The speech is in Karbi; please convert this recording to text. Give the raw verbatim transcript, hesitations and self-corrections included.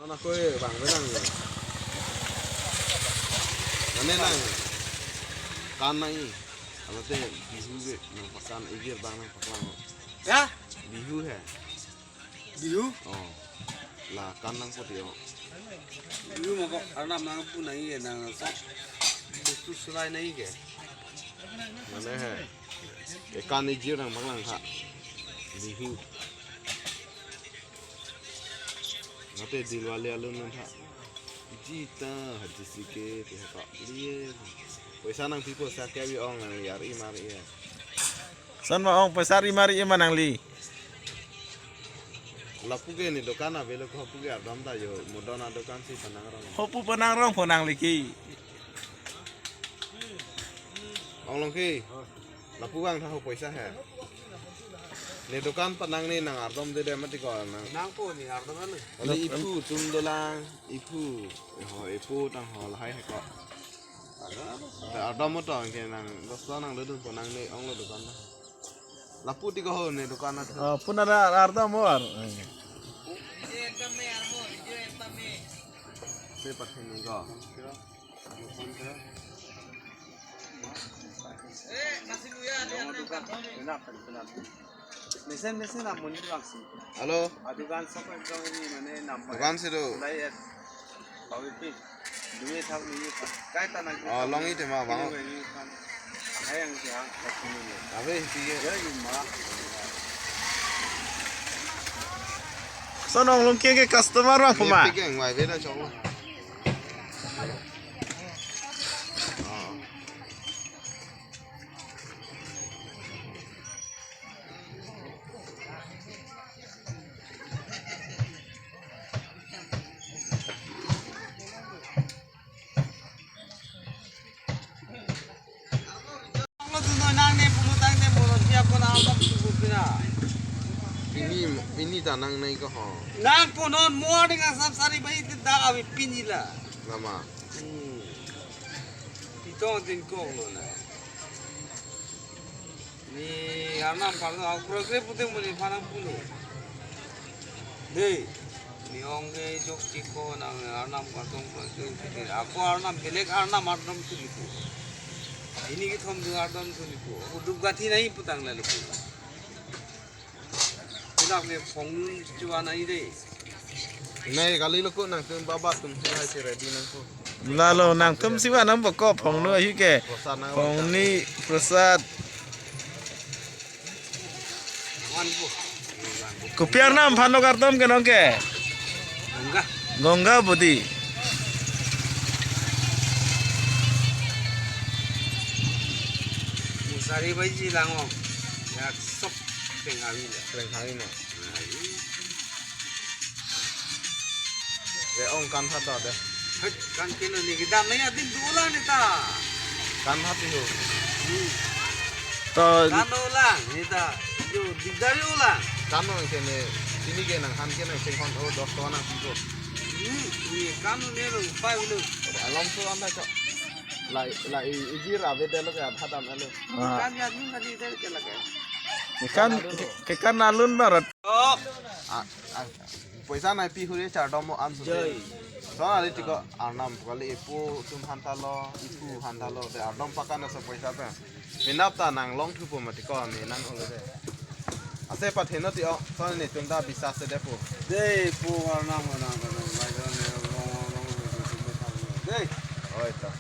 Anak ko, eh, bang, benang, ya. Mane nang kan nang-i. Alote Bihu ke nangpakan, ejir bang nangpaklang. Ya? Bihu he. Bihu? Oh. La kan nangpo ti o. Bihu mako Arnam nangpu nang-i, nang sok. Bostu selai nang-i ke. Mane he. Ekan ejir nangpaklang tha. Bihu. Mate Dilwale alun nangtha. Jita haji sike ti hapa. Liye. Poisa nangpipo, sa ke bi ong nang yar imar iya. San ma ong poisa ri mari ima nangli. Lapu ke ne dokan avelo ko, hapu ke ardom ta jo. Modon adokan si panangrong. Hapu panangrong po nangli ke. Ong Longki. Lapu vang tha ho poisa he. Ne dokan panang ne nang ardom dede mati ko nang. Nangpo ne ardom anu. Ole iphu tum dolang, iphu. Ho, iphu tang ho lahai he ko. Ardom mo tong ke nang, dos tong nang dodun po nang ne onglo dokan na. Lapu ti ko ho ne dokan na. Oh, pun ada ardom mo ar. Se pathe ne ko. Mesen, mesen amonit vangsi. Halo. Adukan sok ekdom ini mane nampak. Dukan si do. Lai et. Bawi pi. Dumi thak ni thak. Kai ta nang. Oh, Longki tema bang. Ini kan. Hai yang siang. Tapi sih. Ya, yuma. Sonong Longki ke customer bang puma. Pik yang mai beda chong. Pini, pini ta nang nai ko ho. Nang po non morning asap sari bai ti dak avi pini la. Lama. Hmm. Pitong tin kong lo na. Ne Arnam kartong, ako kre pute mo nephan nangpulo. Dei, ne ong ke jok chiko nang Arnam kartong, ako Arnam, belek Arnam, Arnam tu lipu. Ini kethom dun Arnam tu lipu. Ako Dhupkathi nai putang lalu pu. Tidak ne phone nun chuan nai dei. Nai kali lo ko, nangtum baba tum si hai si ready nang ko. Lalo nangtum si ba nang boko phone nun ahi ke. Prasad nang. Phone ni prasad. Wan po. Kopi Arnam aphan lo kartong ke nong ke. Ganga. Ganga bodi. Musari bai ji lang ong. Ya sok teng awi le. Teng awi na. Re ong kan tha do de. Hei, kan keno ne kedam nai adim dolang ne ta. Kan tha ti ho. Hmm. To kan dolang ne ta. Jo digdar jo lang. Kan no ke ne, sini ke nangphan ke nang sengkon o dos tong nangpipo. Hmm, ne kan ne lo pai lo. Alom so anda cho. Lai, lai ijir ave de lo ke abha dam alo. Ah. Kan ya nun kali de ke lake. Ikan, ikan alun barat. Oh. Ah, ah, poisa nai pi hure char dom mo an su. Jai. So ari tiko Arnam kali ipu tum aphan ta lo, iphu aphan ta lo, de ardom pakan aso poisa pe. Penap ta nang long thupo mati ko ne nang olo de. Ase pathe non ti o, so netum ta bisas se de po. Dei po Arnam, Arnam, Arnam, lai do ne long, long, long, long, long, long, long. Dei. Oi ta.